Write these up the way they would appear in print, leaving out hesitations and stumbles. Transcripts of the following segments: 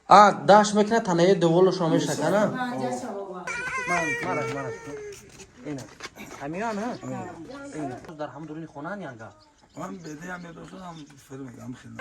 А дашт мекунад, танаи деволашро мешакана. Мараш, мараш. Ина. Ҳамиён, ҳа? Ина. Дар ҳам дуруни хонаан янга. Ман беде ҳам медоштам, ҳам филм мегам хеле.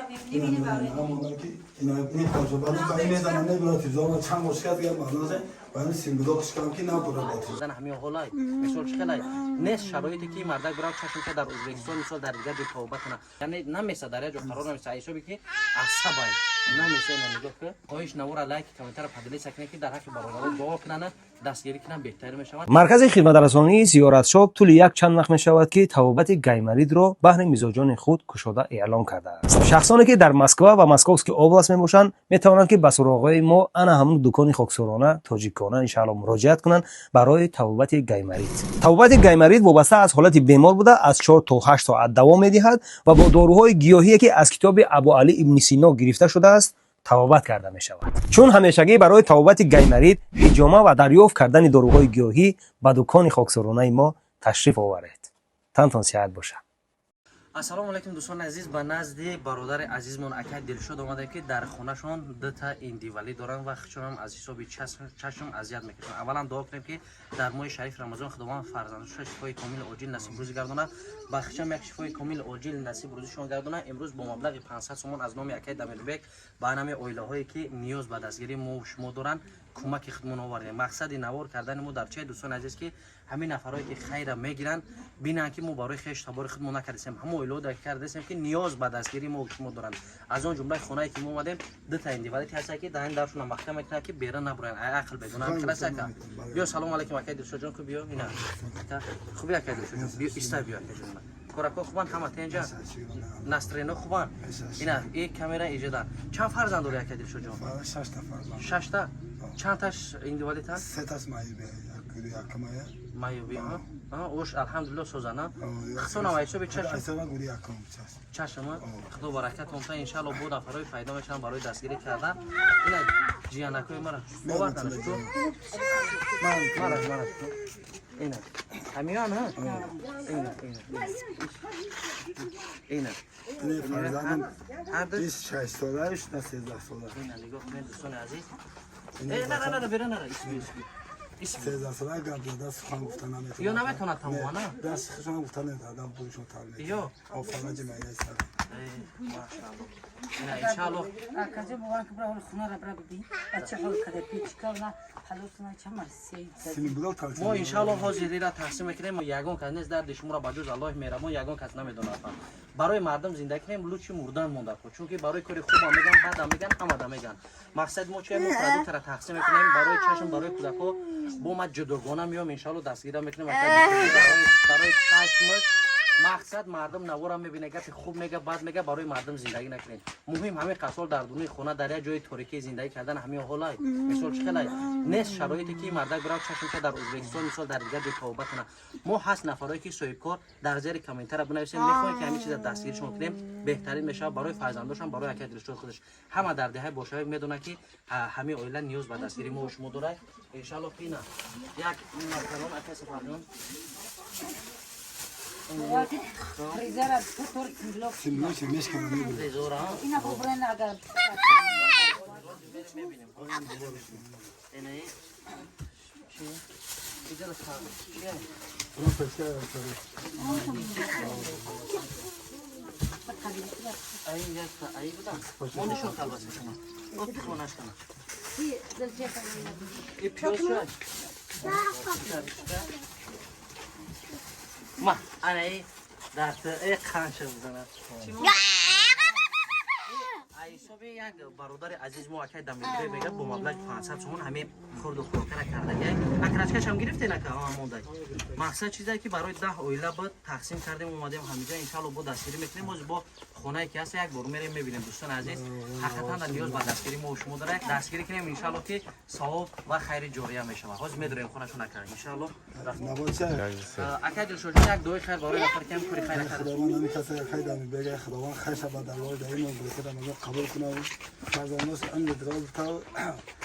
Ина ин хоҷа баъд ин мезанам небира телевизион чанд бор шикаст гап мағназе ва ин симблок шикам ки набура ба телевизион. Зан ҳамин ҳолай. Мисол чӣ хелай? Нест шароите ки мардак бирав чашмша дар Ӯзбекистон, мисол дар дигар ҷой тавба кунад. Яъне намеса дар як ҷо қарор намеса. Ҳисоби ки асабай. Намеса ина нигоҳ ки. Хоҳиш навора лайк, комментара поделиться кунед, ки дар ҳаққи бародаро дуо кунанд, дастгирӣ кунанд, беҳтар мешавад. Маркази хидматрасонии Зиёратшоп тӯли як чанд вақт мешавад, ки табобати гайморитро баҳри мизоҷони худ кушода эълон кардааст. Шахсоне, ки дар Москва ва Московский область мебошанд, метавонанд, ки ба суроғҳои мо, ана ҳамун дукони хоксорона тоҷикона, иншаалло, муроҷиат кунанд барои табобати гайморит. Табобати гайморит вобаста аз ҳолати бемор буда, аз 4 то 8 соат давом медиҳад ва бо доруҳои гиёҳие, ки аз китоби Абу Али ибни Сино гирифта шудааст, табобат карда мешавад. Чун ҳамешагӣ барои табобати гайморит, ҳиҷома ва дарёфт кардани доруҳои гиёҳӣ ба дукони хоксоронаи мо ташриф оваред. Тантон сиҳат бошад. Ассалому алайкум, дӯстони азиз. Ба назди бародари азизмон акай Дилшод омадем, ки дар хонашон дута инвалид доранд ва худшонам аз ҳисоби чашм азият мекашанд. Аввалан дуо кунем, ки дар моҳи шариф Рамазон Худованд фарзандашо шифои комили оҷил насиб рӯзӣ гардонад, ба худшам як шифои комили оҷил насиб рӯзишон гардонад. Имрӯз бо маблағи 500 сомон аз номи акай Дамирбек ба ҳамаи оилаҳое, ки ниёз ба дастгирии мо шумо доранд, кӯмаки худмон овардем. Мақсади навор кардани мо дар чай, дӯстони азиз, ки ҳамин нафарое, ки хайра мегиранд, бинанд, ки мо барои хеш табори худмон накардесем, ҳамо оилаҳо кардесем, ки ниёз ба дастгирии мо шумо доранд. Аз он ҷумлаи хонае, ки мо омадем, дута инвалид ҳаста, ки дар ин даршона маҳкам мекунад, ки бера набуранд, ай ақл бедонам хелас. Ака, биё. Салому алайкум, акай Дилшодҷон. Ку биё, ина хуби, акай Дилшодҷон, биё, иста, биё, акайҷон. Корако хубан, ҳама тенҷа, настроено хубан. Ина и камера иҷода. Чанд фарзанд дори, акай Дилшодҷон? Шашта фарзанд. Шашта. Чандташ инвалиданд? Сеташ маъюбе, якмая. Маъюби. Ош, алҳамдулилло, созана хисонам ҳисоби чашм. Ҳисоба гури якум чашм. Чашма худо баракат онта. Иншаалло, бо нафарҳои пайдо мешаванд барои дастгирӣ кардан. Ина ҷиянакҳои мара оварданаш ту, мараш, мараш ту. Ина ҳамиён, ҳа, ина, ина, ина. Ин фарзандам. Ҳарду. 6 сола, на 13 сола. Ина нигоҳ кунед, дӯстони азиз. Э, нара, нара, бера, нара, исби, исби, исби. 13 сола гап зада, сухан гуфта наметавонад. Ё наметавонад тамоман, а? Даст хушон гуфта наметавонад, буришон тар. Ё. Офараҷи майя сар. Машаалло, ина иншаалло. Акаҷо бовар ки бира ҳоли хонара бира бибин. Бача ҳол када печка на ҳалос на чамар сей. Симблок тар. Мо иншаалло ҳозир ира тақсим мекунем. Ягон кас нест дарди шуморо ба ҷуз Аллоҳи меҳрабон, ягон кас намедонад. Барои мардум зиндагӣ кунем, лучше мурдан монда ко, чунки барои кори хубам меган, бадам меган, ҳамада меган. Мақсади мо чия? Мо продуктара тақсим мекунем барои чашм, барои кӯдакҳо. Бо ма ҷудогона меём, иншаалло, дастгира мекунем барои чашмаш. Мақсад, мардум навора мебине, гапи хуб мега, бад мега, барои мардум зиндагӣ накунед. Муҳим ҳамин қасол дар дуни хона, дар як ҷои торикӣ зиндагӣ кардан ҳамин ҳолай. Мисол чӣ хелай? Нест шароите, ки мардак бирав чашмша дар Ӯзбекистон, мисол дар дигар ҷой тавба кунад. Мо ҳаст нафарое, ки соҳибкор, дар зери комментара бинависем, мехоҳем, ки ҳамин чиза дастгиришон кунем, беҳтарин мешавад барои фарзандошам, барои акай Дилшод худаш. Ҳама дар деҳаи бошавек медонад, ки ҳамин оила ниёз ба дастгирии мо шумо дорад. Иншаалло, ки ина як макарон, акай Сафарҷон. Фризера тор симблок. Симблок мешкана мебура. Резора. Ина бубрен агар. Мебинем. Инаи чи? Иҷара чи? Рон печка. Ай як ай буда. Мо нишон колбаса шумо. От хонаш кана. И пиёз чай. Ма, анаи дар э қанша бизанад. Ҳисоби як бародари азиз мо акай Дамирбек мегӯяд, бо маблағи 500 сомон ҳамин хурду хӯрокара кардагай. Акрачкашам гирифтен, ака, мондай. Мақсад чизе, ки барои 10 оила буд, тақсим кардем, омадем ҳамиҷа. Иншаалло, бо дастгирӣ мекунем. Боз бо хонае, ки ҳаст, як бор мерем, мебинем. Дӯстони азиз, ҳақиқатан дар ниёз ба дастгирӣ мо шумо дорад. Дастгирӣ кунем, иншаалло, ки савоб ва хайри ҷория мешавад. Ҳозир медорем хонашон, ака, иншаалло. Акай Дилшодҷон, як дуои хайр барои нафар, ки ҳам кори хайр кард. Худованд ҳамин касе хайр бега, Худованд хайр шабад, дар роҳи даим баракат Рамазон қабул кунад, фарзандош умри дароз битав,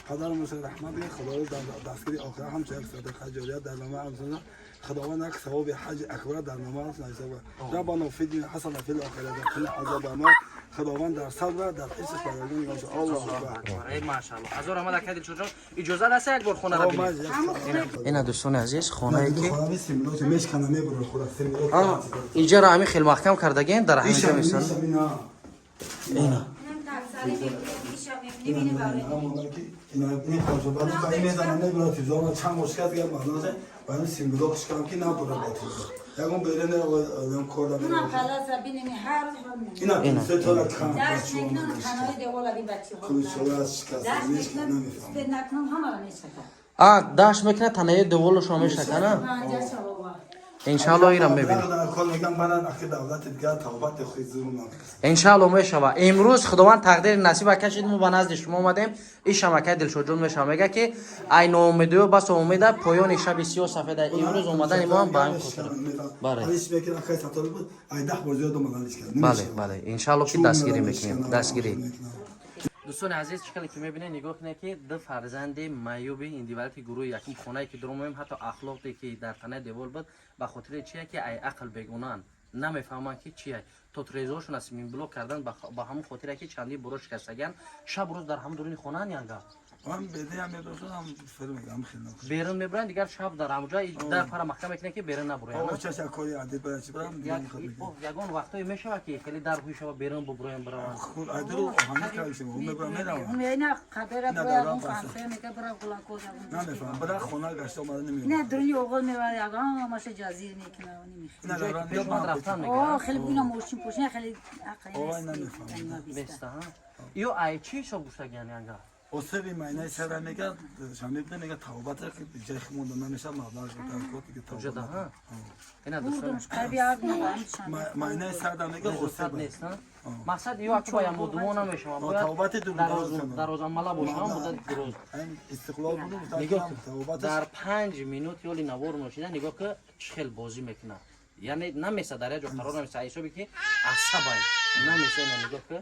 падару модараш раҳмат бигир, Худованд дар дастгири охира ҳамчун як садақа ҷория дар номаи амсона. Худованд як савоби ҳаҷи акбар дар намоз навишта буд. ربنا في الدنيا حسنة في الآخرة وقنا عذاب النار. Худованд дар сабр дар ҳифзи парвардигор нигоҳ дошт. Аллоҳу акбар. Эй, машааллоҳ, ҳазор раҳмат, акай Дилшод ҷон. Иҷозат ҳаст як бор хонаро бинем? Ина, дӯстони азиз, хонае ки Мешкана, мебурад худа. инҷаро ҳамин хел маҳкам кардагем, дар ҳамин ҷо месан. Ина. میبینی برای чанд бор шикаст гап мағназа ба ин симблок шикам ки набурад ба тизо ягон бере не одам кор да. اونم خلاص ببینیم هر روز ина се тора кам. دست میکنم تنهای دیوال بی بچه ها. Кулчола аз шикаст. دست мешкана. میکنم. Намефаҳмам. سپید نکنم همه رو میشکن. А, дашт мекунад, танаи деволашро мешакана. پنجه شو بابا. Иншаалло, инам мебинем. Кор мекунам, баъдан ахи давлати дигар тавбат хизру. Иншаалло, мешава. Имрӯз Худованд тақдири насиба кашид, мо ба назди шумо омадем. Ишам акай Дилшодҷон мешава, мега ки ай ноумедиё бас умеда поёни шаби сиё сафеда. Имрӯз омадани мо ҳам ба ҳамин хотир. Бале. Алиш мекунам, хай сатор буд, ай 10 бор зиёд омадан иш кард. Бале, бале, иншаалло ки дастгирӣ мекунем, дастгирӣ. Дӯстони азиз, чӣ хеле ки мебинед, нигоҳ кунед, ки ду фарзанди маъюби индивалити гурӯҳи якум, хонае ки дуромоем, ҳатто ахлоқе ки дар танаи девол буд, ба хотири чие ки ай ақл бегунаанд, намефаҳманд ки чие. То трезошон аз симинблок кардан, ба ҳамон хотире ки чандин боро шикастагиан, шаб рӯз дар ҳамон дуруни хонаанд янга. Ман бедаям медошам, фир мегам хеле. Берун мебуранд, дигар шаб дар ҳамонҷо дар пара маҳкам мекунанд, ки берун набуроянд. О, чаша кори адид бара чи барам. Ягон вақтое мешавад, ки хеле дар ҳуй шава, берун бубуроям, бираванд? Худ айдуру ҳама кардем, мебарам, меравам. اون نه قدر نه، برای دارم اون پس. فهمه میگه برای غلاکو. намефаҳмам, бара хона гашта омада намеёбам. نه درونی اغل میبره یگان همش جزیر میکنه و نمیخواد. نه. ҷое ки пеш омад, рафтан آه мекунанд. خیلی بونا موشین پوشین خیلی عقلی. آه، نمی‌فهمم. Беста, ҳа? Ё ай чӣ ҳисоб гуфтагиян янга? Осеби майнаи сара мега, шамеб мега, тавбата ки ҷай монда намеша, маблағ дар кор дига. Куҷода, тавбат. ҳа? Ина, дӯстон. بردمش قلبی آب نمی‌خوام. Майнаи сарда мега. Результат Осеба. нест, ҳа? Мақсад ё аку бояд мудумо намешавад, О, бояд тавбати ду рӯз. дарозамала бошам, муддати дуроз. Айн истиқлол буду. Нигоҳ кун, тавбаташ. дар 5 минут ёли навор ношида, нигоҳ ки чӣ хел бозӣ мекунад, яъне намеса, дар як ҷо қарор намеса, ҳисоби ки асабай намеса. Ина, нигоҳ ки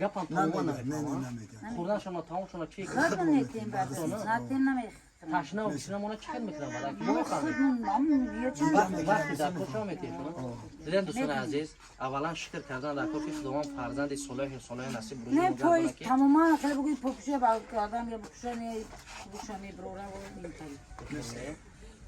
гапам тамома намега, не, не. намефаҳмам. Намега. Хӯрданшона, тамомшона чи? خود نتیم بعد نتیم نمیخوام. Ташнаву гишнамона чӣ хел мекунад баъд ки мо мефаҳмем? خود یه چند вақти дар кор шумо метиҳед. Дидем, дӯстони азиз, аввалан шукр кардан дар кор, ки Худованд фарзанди солеҳи солеҳ насиб рӯзӣ نه мегардонад پای ки تماما خیلی بگوی پوپشه با آدم یا پوپشه نه پوپشه میبروره و اینطوری.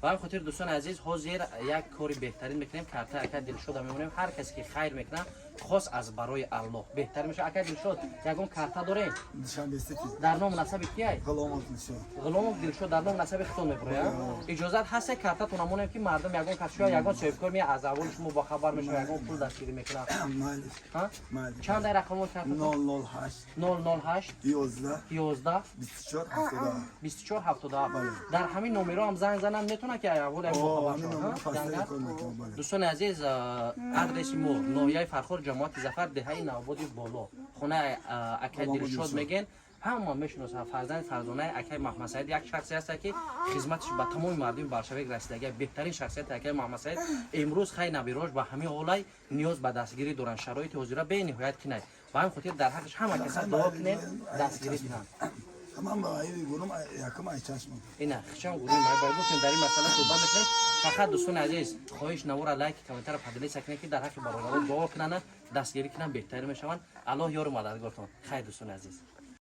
Ба ҳамин хотир, дӯстони азиз, ҳозир як кори беҳтарин мекунем. Карта ака Дилшода мемонем. Ҳар касе ки хайр мекунад, хос аз барои Аллоҳ, беҳтар мешавад. Ака Дилшод, ягон карта дорем? Душанбе Сити. Дар ному насаби кияй? Ғуломов Дилшод. Ғуломов Дилшод, дар ному насаби хитон мебурояд. Иҷозат ҳаст, картатона монем, ки мардум, ягон кас шояд, ягон соҳибкор меяд, аз аввали шумо бохабар мешавад, ягон пул дастгирӣ мекунад? Майлиш. Ҳа? Майлиш. Чанд ай рақамо карта? 008. 008. 11. 11. 24 77. 24 77. Дар ҳамин номеро ҳам занг занам, метавонад ки аввал як О, бохабар ҳамин шавад, номер ҳа? паста Янга? кор мекунам, бале. Дӯстони азиз, адреси мо: ноҳияи Фархор, ҷамоати Зафар, деҳаи Навободи Боло, хонаи акай Ғуломов Дилшод. Дилшод. Мегӯен, ҳама мешиносанд, фарзанди фарзонаи акай Маҳмадсаид, як шахсе ҳаста, ки хизматаш ба тамоми мардуми Баршавек расидагия, беҳтарин шахсияти акай Маҳмадсаид. Имрӯз хай набирош ба ҳамин ҳолай ниёз ба дастгирӣ доранд. Шароити ҳозира бениҳоят кинай. Ба ҳамин хотир дар ҳаққаш ҳама каса дуо кунед, дастгирӣ кунанд. Ман ба айби гурум якум ай чашм. Ина хичам гурӯҳи май гуфтем, дар ин масъала суҳбат мекунем. Фақат, дӯстони азиз, хоҳиш: навора лайк, комментара поделиться кунед, ки дар ҳаққи бародарон дуо кунанд, дастгирӣ кунанд, беҳтарин мешаванд. Аллоҳ ёру мададгортон. Хайр, дӯстони азиз.